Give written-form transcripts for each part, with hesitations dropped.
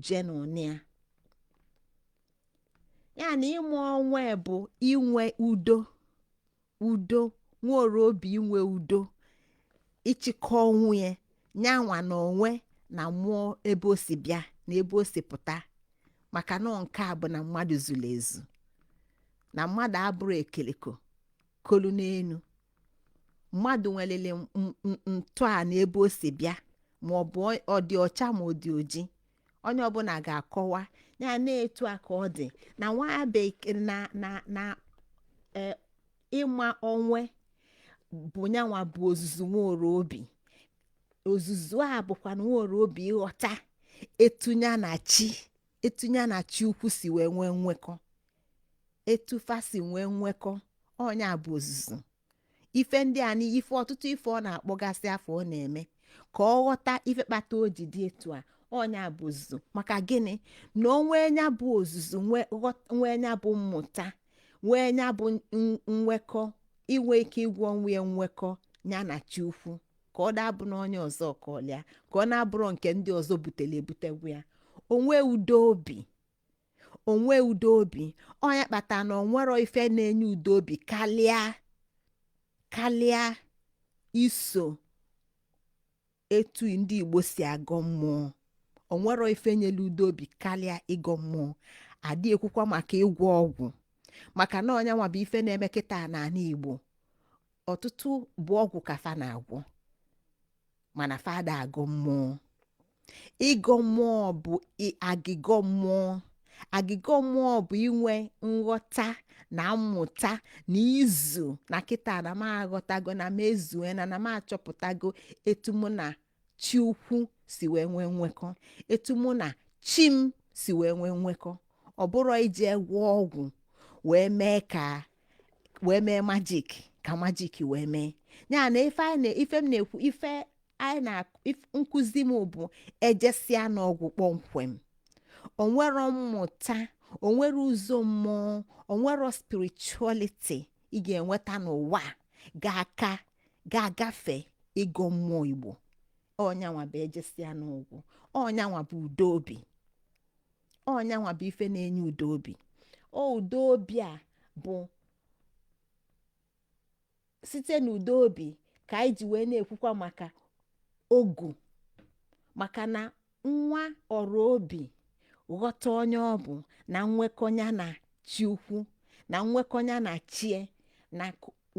uje na ụnị ya. Ya na ịma onwe bụ inwe udo, udo nwere obi, inwe udo, ịchịkọ onwe ya, nyanwa na onwe na mmụọ, ebe o si bịa na ebe o si pụta. Maka na nke a bụ na mmadụ zuru ezu, na mmadụ abụrụ ekeleko kolu n'enu. Mmadụ nwelele ntọala ebe o si bịa, ma ọ bụ ọ dị ọcha ma ọ dị oji, onye ọbụla ga-akọwa ya na-etu a ka ọ dị na nwa bekee na ịma onwe bụ nyanwa bụ ozuzu nwere obi. Ozuzu a bụkwa na nwere obi ịghọta etu ya na chi, etu ya na chi ukwu si wee nwee nwekọ, etu fa si nwee nwekọ. Ọnya bụ ozuzu ife ndị a na ife ọtụtụ ife ọ na-akpọgasị afọ ọ na-eme ka ọ ghọta ife kpata o ji dị etu a. Ọnya bụ ozuzu. Maka gịnị? Na onwe nya bụ ozuzu, nwee nya bụ mmụta, nwee nya bụ nwekọ, inwe ike ịgwọ onwe ya, nwekọ ya na chi ukwu, ka ọ na-abụ na onye ọzọ ka ọ lịa, ka ọ na-abụrụ nke ndị ọzọ butere ebutegwu ya. Onwe udo obi, onwe udo obi. Ọnya kpata na onwero ife na-enye udo obi kalịa iso etu ndị Igbo si agọ mmụọ. Onwero ife nyere udo obi karịa ịgọ mmụọ. Adị ekwukwa maka ịgwọ ọgwụ, maka na ọnya nwa bụ ife na-eme kịta n'ala Igbo. Ọtụtụ bụ ọgwụ ka fa na-agwọ, mana fa ada agọ mmụọ. Ịgọ mmụọ bụ agịgọ mmụọ. Agịgọ mmụọ bụ inwe nghọta na mmụta na izu na kịta na m aghọtago, na m ezue, na m achọpụtago etu mụ na chi ukwu si wee nwee nwekọ, etu mụ na chi m si wee nwee nwekọ. Ọ bụrụ ije gwọọ ọgwụ wee mee ka wee mee magic, ka magic wee mee ya. Na ife anyị na ife m na-ekwu, ife anyị na nkụzi m bụ ejesia n'ọgwụ kpọmkwem. Onwero mmụta, onwere ụzọ mmụọ, onwero spirituality ị ga-enweta n'ụwa a ga-aka ga-agafe ịgọ mmụọ Igbo. Ọnyanwa bụ ejesia n'ọgwụ, ọnyanwa bụ udo obi, ọnyanwa bụ ife na-enye udo obi. O udo obi a bụ site n'udo obi ka anyị ji wee na-ekwukwa maka ogu, maka na nwa ọrụ obi ghọta onye ọ bụ na nwekọ ya na chi ukwu, na nwekọ ya na chie, na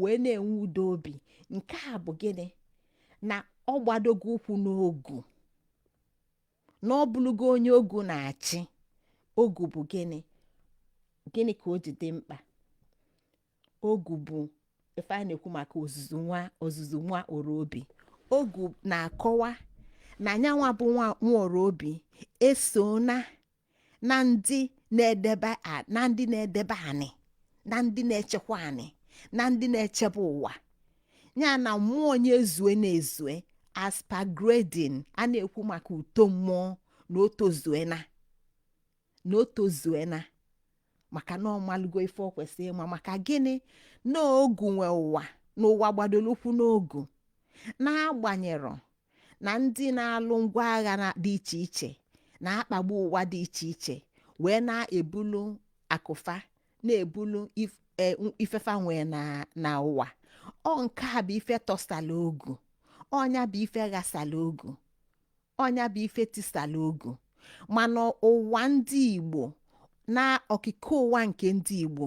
wee na-enwe udo obi. Nke a bụ gịnị? Na ọ gbadogo ụkwụ n'ogu, na ọ bụlụgo onye ogu na-achị. Ogu bụ gịnị? Gịnị ka o ji dị mkpa? Ogu bụ ife a na-ekwu maka ozuzu nwa, ozuzu nwa orobi. Ogu na-akọwa na nyanwa bụ nwa nwa eso na ndị na-edebe na ndị na-edebe anị, na ndị na-echekwa anị, na ndị na-echebe ụwa ya, na mmụọ onye ezue na-ezue as per grading a na-ekwu maka uto mmụọ, na o tozuena, na o tozuena, maka na ọ malụgo ife ọ kwesịrị ịma. Maka gịnị? Na ogu nwe ụwa, na ụwa gbadoro ụkwụ n'ogu. N'agbanyerọ na ndị na-alụ ngwa agha dị iche iche na-akpagbu ụwa dị iche iche, wee na-ebulu akụfa, na-ebulu ifefa nwee na ụwa, ọ nke a bụ ife tọsala ogu, ọnya bụ ife ghasala ogu, ọnya bụ ife tisala ogu. Mana ụwa ndị Igbo na okike ụwa nke ndị Igbo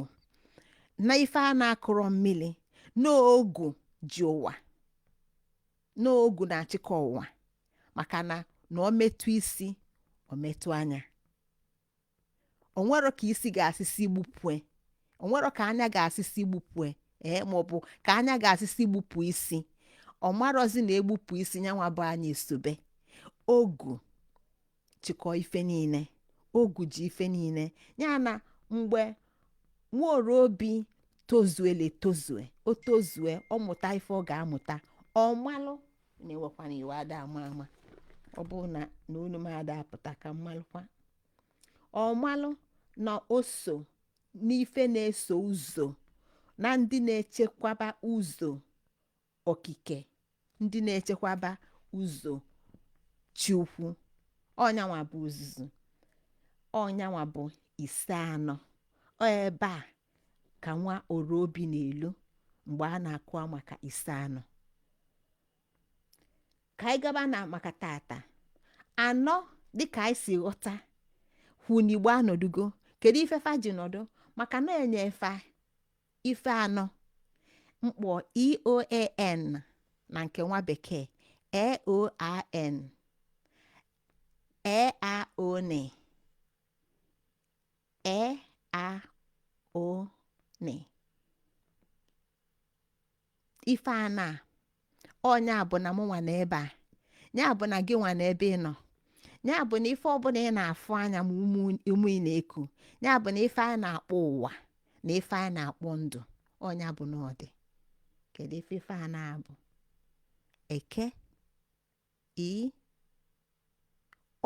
na ife a na-akụrọ mmiri n'ogu ji ụwa, n'ogu na-achịkọ ụwa, maka na ọ metụ isi, ọ metụ anya. Onwero ka isi ga-asịsị gbupue, onwero ka anya ga-asịsị gbupue, ee, maọbụ ka anya ga-asịsị gbupụ isi. Ọ marọzi na egbupụ isi, nyanwa bụ anya esobe. Ogu chịkọ ife niile, ogu ji ife niile. Ya na mgbe nwaorobi tozuela etozue, o tozue, ọ mụta ife ọ ga-amụta, ọ malụ na-ewekwana iwe ada ama ama. Ọ bụrụ na unu m ada apụta ka mmalụkwa, ọ malụ na o so n'ife na-eso ụzọ, na ndị na-echekwaba ụzọ okike, ndị na-echekwaba ụzọ chi ukwu. Ọnyanwa bụ ozuzu. Ọnyanwa bụ ise anọ. Ọ ebe a ka nwa orobi na-elu mgbe a na-akụwa maka ise anọ. Ka anyị gaba na maka tata anọ, dịka anyị si ghọta hụ n'Igbo anọdugo. Kedu ife fa ji nọdụ? Maka na enye fa ife anọ mkpọ EOAN na nke nwa bekee EOAN, EAON, EAON. Ife anọ a, ọnya bụ na mụ nwa na ebe a, ya bụ na gị nwa na ebe ị nọ, ya bụ na ife ọbụla ị na-afụ anya ma ume ị na-eku, ya bụ na ife anyị na-akpọ ụwa na ife anyị na-akpọ ndụ, ọnya bụ na ọ dị. Kedu ife ife a na-abụ? Eke, i,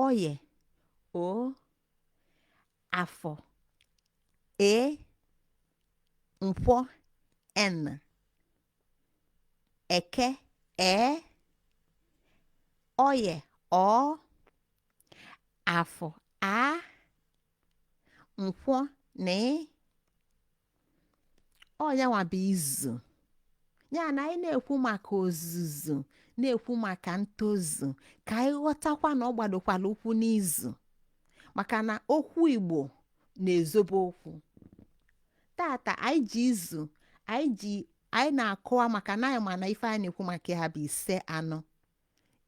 oye, o, afọ, e, nkwọ, n. Eke, e, oye, ọ, afọ, a, nkwọ na ị. Ọnyanwa bụ izu ya na anyị na-ekwu maka ozuzu, na-ekwu maka ntozu, ka anyị ghọtakwa na ọ gbadokwala ụkwụ n'izu, maka na okwu Igbo na-ezobe okwu. Tata anyị ji izu anyị ji anyị na-akọwa, maka na anyị ma na ife anyị na-ekwu maka ya bụ ise anọ.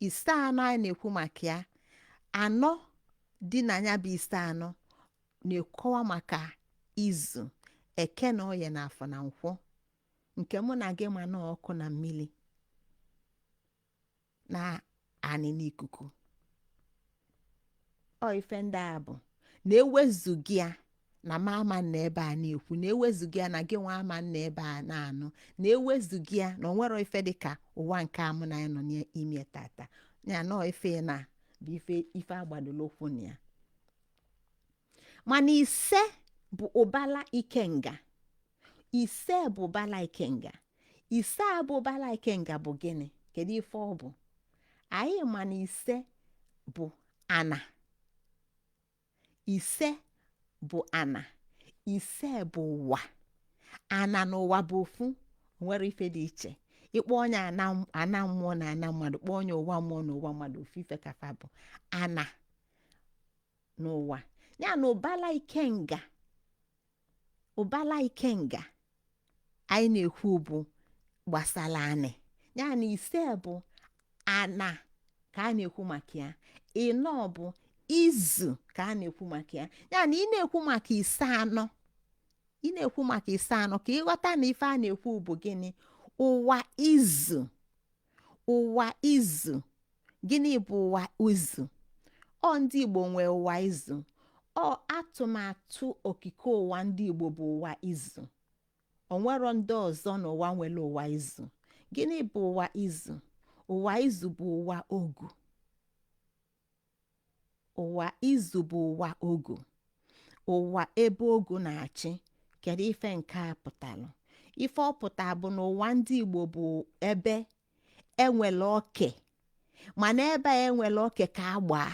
Ise anọ anyị na-ekwu maka ya, anọ dị na ya bụ ise anọ na-ekọwa maka izu eke na oye na afọ na nkwọ, nke mụ na gị ma na ọkụ na mmiri na anị n'ikuku. Ọ ife ndị a bụ na-ewezuga ya na ma ama nna ebe a na-ekwu, na-ewezuga ya na gị nwa ama nna ebe a na-anụ, na-ewezuga ya na onwero ife dịka ụwa nke a mụ na ya nọ n'ime tata. Ya nọọ ife na bụ ife ife agbadoro ụkwụ na ya. Mana ise bụ ụbala ikenga. Ise bụ ụbala ikenga. Ise a bụ ụbala ikenga bụ gịnị? Kedu ife ọ bụ? Anyị ma na ise bụ ana. Ise bụ ana, ise bụ ụwa. Ana na ụwa bụ ofu, nwere ife dị iche. Ịkpọ onye ana mmụọ na ana mmadụ, kpọọ onye ụwa mmụọ na ụwa mmadụ, ofu ife kafa bụ ana n'ụwa. Ya na ụbala ikenga, ụbala ikenga anyị na-ekwu bụ gbasara anị. Ya na ise bụ ana ka a na-ekwu maka ya, ịnọ bụ izu ka a na-ekwu maka ya. Ya na ị na-ekwu maka ise anọ, ị na-ekwu maka ise anọ, ka ịghọta na ife a na-ekwu bụ gịnị? Ụwa izu. Ụwa izu, gịnị bụ ụwa izu? Ọ ndị Igbo nwee ụwa izu. Ọ atụmatụ okike ụwa ndị Igbo bụ ụwa izu. Onwero ndị ọzọ n'ụwa nwere ụwa izu. Gịnị bụ ụwa izu? Ụwa izu bụ ụwa ogu. Ụwa izu bụ ụwa ogu, ụwa ebe ogu na-achị. Kedu ife nke a pụtalụ? Ife ọ pụta bụ na ụwa ndị Igbo bụ ebe enwere oke, mana ebe a enwere oke ka agbaa,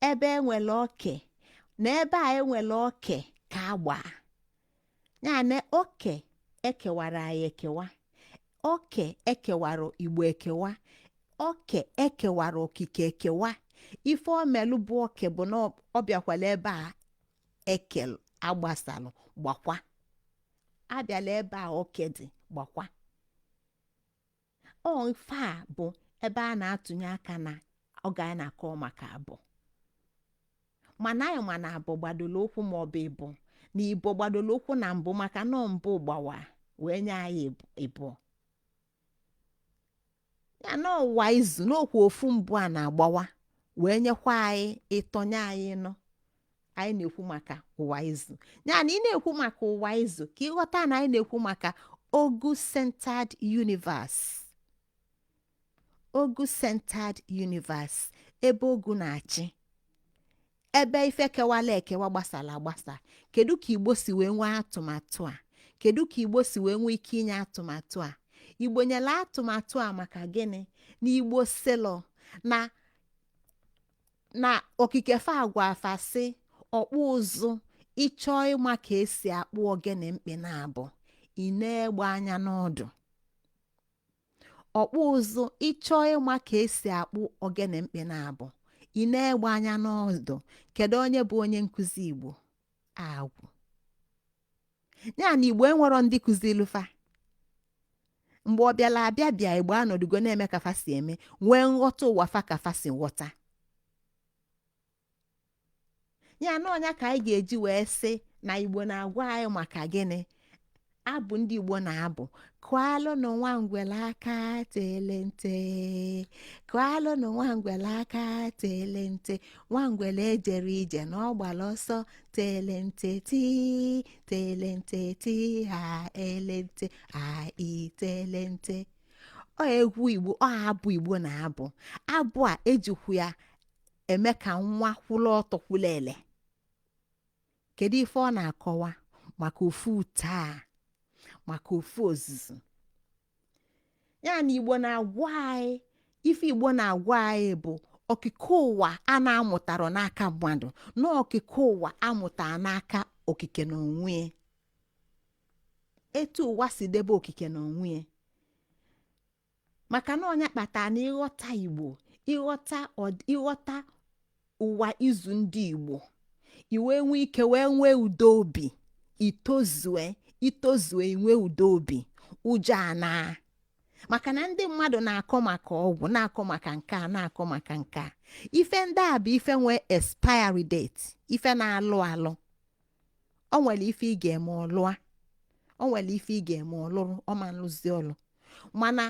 ebe enwere oke na ebe a enwere oke ka agbaa. Ya na oke ekewara anyị ekewa, oke ekewara Igbo ekewa, oke ekewara okike ekewa. Ife omelụ bụ oke bụ na ọ bịakwala ebe a ekel agbasalụ gbakwa, abịala ebe a oke dị gbakwa. Ọ ife a bụ ebe a na-atụnye aka na ọ ga na-akọ maka abụ. Mana anyị ma na abụ gbadoro ụkwụ, ma ọ bụ ịbụ na ibo gbadoro ụkwụ na mbụ, maka na mbụ gbawa wee nye anyị ịbụ. Ya na ụwa izu n'okwu ofu mbụ a na-agbawa wee nyekwa anyị ịtọnye anyị nọ. Anyị na-ekwu maka ụwa izu. Ya na ị na-ekwu maka ụwa izu, ka ịghọta na anyị na-ekwu maka ogu centered universe. Ogu centered universe, ebe ogu na-achị, ebe ife kewala ekewa gbasara agbasa. Kedu ka Igbo si wee nwee atụmatụ a? Kedu ka Igbo si wee nwee ike inye atụmatụ a? Igbo nyere atụmatụ a maka gịnị? Na Igbo sịlụ na Na okike fa agwa afa sị ọkpụ ụzụ, ịchọọ ịma ka esi akpụ ogene mkpị na-abụ, ị na-egbe anya n'ọdụ. Ọkpụ ụzụ, ịchọọ ịma ka esi akpụ ogene mkpị na-abụ, ị na-egbe anya n'ọdụ. Kedu onye bụ onye nkụzi Igbo? Agwụ. Ya na Igbo enwero ndị kụzilu fa mgbe ọ bịala abịa bịa. Igbo anọdụgo na-eme ka fa si eme, nwee nghọta ụwa fa ka fa si ghọta ya. Na ọnya ka anyị ga-eji wee sị na Igbo na-agwa anyị maka gịnị? Abụ ndị Igbo na-abụ: kụalụnụ nwa ngwele aka telente, kụalụnụ nwa ngwele aka telente, nwa ngwele ejere ije na ọ gbara ọsọ telente ti telente ti ha elente a itelente. Ọ egwu Igbo, ọ abụ Igbo na-abụ. Abụ a ejikwu ya eme ka nwa kwụlụ ọtọ, kwụlụ ele. Kedu ife ọ na-akọwa maka ofu taa, maka ofu ozuzu ya na Igbo na-agwa anyị? Ife Igbo na-agwa anyị bụ okike ụwa a na-amụtarọ n'aka mmadụ, na okike ụwa amụtara n'aka okike na onwe, etu ụwa si debe okike na onwe. Maka na ọnya kpatara na ịghọta Igbo, ịghọta ụwa izu ndị Igbo, i wee nwee ike wee nwee udo obi. Itozue, itozue, inwe udo obi, ụjọ ana. Maka na ndị mmadụ na-akọ maka ọgwụ, na-akọ maka nke a, na-akọ maka nke a. Ife ndị a bụ ife nwee expiry date, ife na-alụ alụ. O nwere ife ị ga-eme ọlụa, o nwere ife ị ga-eme ọlụrụ, ọma nlụzi ọlụ. Mana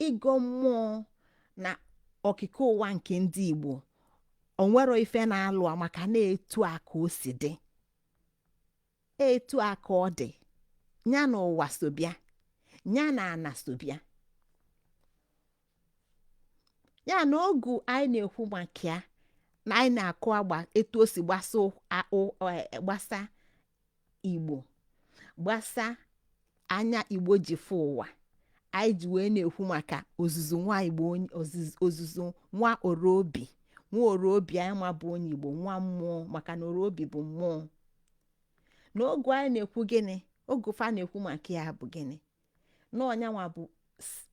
ịgọ mmụọ na okike ụwa nke ndị Igbo, o nwero ife na-alụ a, maka na etu a ka o si dị, etu a ka ọ dị. Ya na ụwa so bịa, ya na ana so bịa. Ya na ogu anyị na-ekwu maka ya na anyị na-akụ agba etu o si gbasa gbasa Igbo, gbasa anya Igbo ji fụ ụwa. Anyị ji wee na-ekwu maka ozuzu nwa Igbo, ozuzu nwa orobi, nwa orobi anyị ma bụ onye Igbo, nwa mmụọ, maka na orobi bụ mmụọ. N'oge anyị na-ekwu gịnị? Oge fa na-ekwu maka ya bụ gịnị?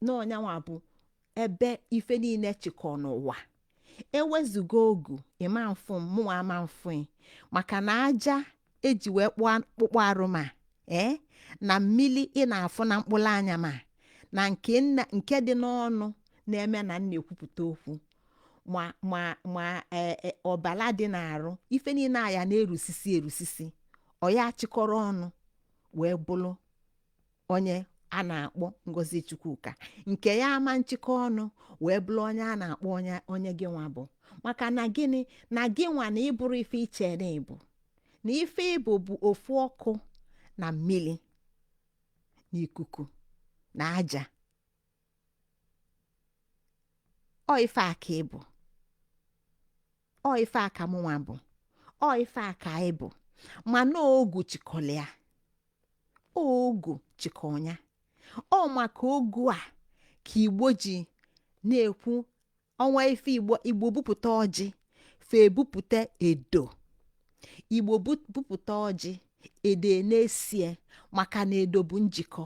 N'ọnyanwa bụ ebe ife niile chịkọ n'ụwa. Ewezuga ogu, ịma mfụ m, mụnwa ama mfụ ị. Maka na aja eji wee kpụọ akpụkpọ arụ ma ee na mmili ị na-afụ na mkpụrụ anya, ma na nke nna nke dị n'ọnụ na-eme na m na-ekwupụta okwu, ma ee ọbala dị n'arụ, ife niile a ya na-erusisi erusisi, ọ ya chịkọrọ ọnụ wee bụrụ onye a na-akpọ Ngozi Chukwuka. Nke ya ama nchịkọ ọnụ wee bụrụ onye a na-akpọ onye gị nwa bụ. Maka na gịnị? Na gị nwa na ịbụrụ ife iche na ịbụ, na ife ịbụ bụ ofu ọkụ na mmiri na ikuku na aja. Ọ ife a ka ịbụ, ọ ife a ka mụnwa bụ, ọ ife a ka anyị bụ. Mana ogu chịkọlịa, ogu chịkọnya. Ọ maka ogu a ka Igbo ji na-ekwu ọnwa ife Igbo. Igbo bupụta ọjị, fa ebupụta edo. Igbo bupụta ọjị, edo na-esie, maka na edo bụ njikọ.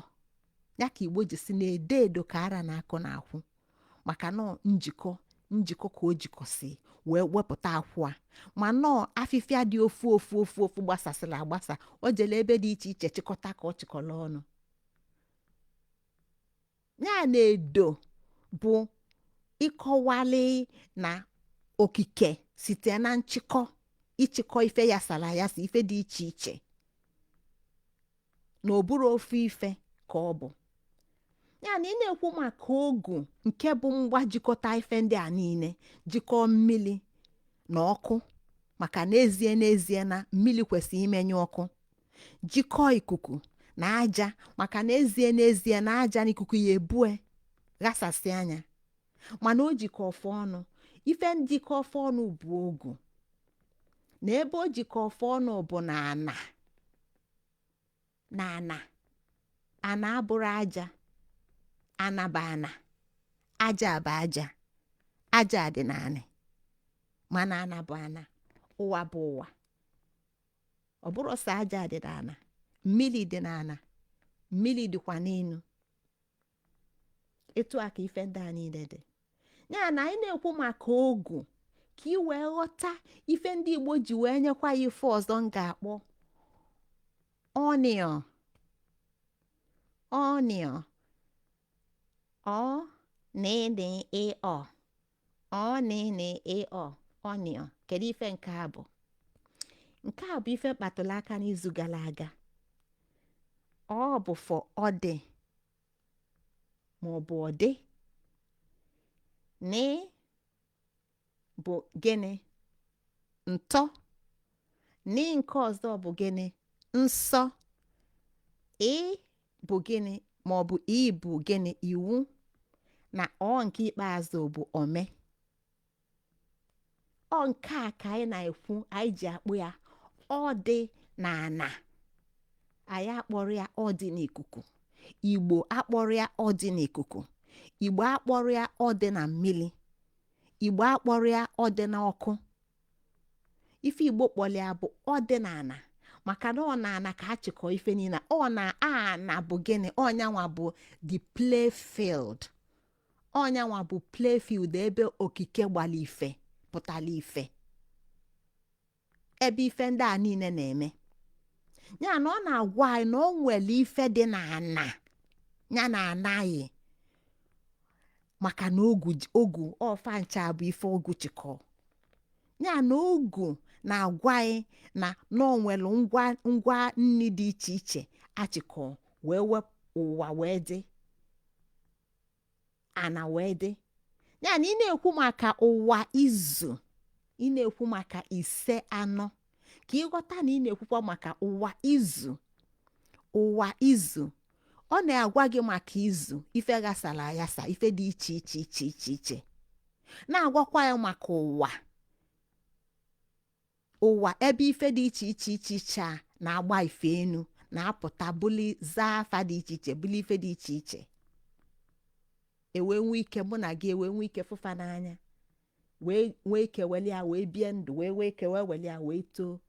Ya ka Igbo ji si na edo edo ka ara na-akụ na-akwụ, maka na njikọ, njikọ ka o jikọsi wee wepụta akwụ a. Ma nọọ afịfịa dị ofu ofu ofu ofu gbasasịrị agbasa, o jele ebe dị iche iche chịkọta ka ọ chịkọrọ ọnụ. Ya na edo bụ ịkọwali na okike site na nchịkọ, ịchịkọ ife ya sara ya si ife dị iche iche na ọ bụrụ ofu ife ka ọ bụ. Ya na ị na-ekwu maka ogu nke bụ mgba jikọta ife ndị a niile, jikọọ mmiri na ọkụ, maka n'ezie n'ezie na mmiri kwesịrị imenye ọkụ, jikọọ ikuku na aja, maka n'ezie n'ezie na aja na ikuku ya ebue ghasasị anya. Mana o jikọ ọfọ ọnụ. Ife njikọ ọfọ ọnụ bụ ogu, na ebe o jikọ ọfọ ọnụ bụ na ana, na ana. Ana abụrụ aja, ana bụ ana, aja bụ aja, aja dị naanị. Mana ana bụ ana, ụwa bụ ụwa. Ọ bụrụ sọ aja dị n'ana, mmiri dị n'ana, mmiri dịkwa n'elu. Etu a ka ife ndị a niile dị. Ya na anyị na-ekwu maka ogu, ka ị wee ghọta ife ndị Igbo ji wee nyekwa ya ife ọzọ m ga-akpọ ọnịọ. Ọnịọ, ọ na ị ị ọ, ọ na ị na ị ọ, ọnịọ. Kedu ife nke a bụ? Nke a bụ ife mkpatụrụ aka n'izu gara aga. Ọ bụ for ọ dị ma ọ bụ ọ dị. N bụ gịnị? Ntọ. N nke ọzọ bụ gịnị? Nsọ. Ị bụ gịnị, ma ọ bụ ị bụ gịnị? Iwu. Na ọ nke ikpeazụ bụ ome. Ọ nke a ka anyị na-ekwu, anyị ji akpụ ya ọ dị na ana. Anyị akpọrọ ya ọ dị n'ikuku. Igbo akpọrọ ya ọ dị n'ikuku, Igbo akpọrọ ya ọ dị na mmiri, Igbo akpọrọ ya ọ dị n'ọkụ. Ife Igbo kpọrọ ya bụ ọ dị n'ana, maka na ọ na-ana ka achịkọ ife niile. Ọ na ana bụ gịnị? Ọnyanwa bụ the play field. Ọnyanwa bụ play field ebe okike gbara ife pụtara ife, ebe ife ndị a niile na-eme. Ya na ọ na-agwa anyị na ọ nwere ife dị n'ana ya na anaghị, maka na ogu ogu ọfa ncha bụ ife ogu chịkọ. Ya na ogu na-agwa anyị na ọ nwere ngwa ngwa nri dị iche iche achịkọ wee wepụ ụwa wee dị, ana wee dị. Ya na ị na-ekwu maka ụwa izu, ị na-ekwu maka ise anọ, ka ịghọta na ị na-ekwukwa maka ụwa izu. Ụwa izu, ọ na-agwa gị maka izu ife ghasara aghasa, ife dị iche iche iche iche iche, na-agwakwa ya maka ụwa, ụwa ebe ife dị iche iche iche iche a na-agba ife enu na-apụta, buli zaa afa dị iche iche, buli ife dị iche iche, ewee nwee ike mụ na gị ewee nwee ike fụfa n'anya, wee nwee ike weli ya wee bie ndụ, wee nwee ike wee weli ya wee too.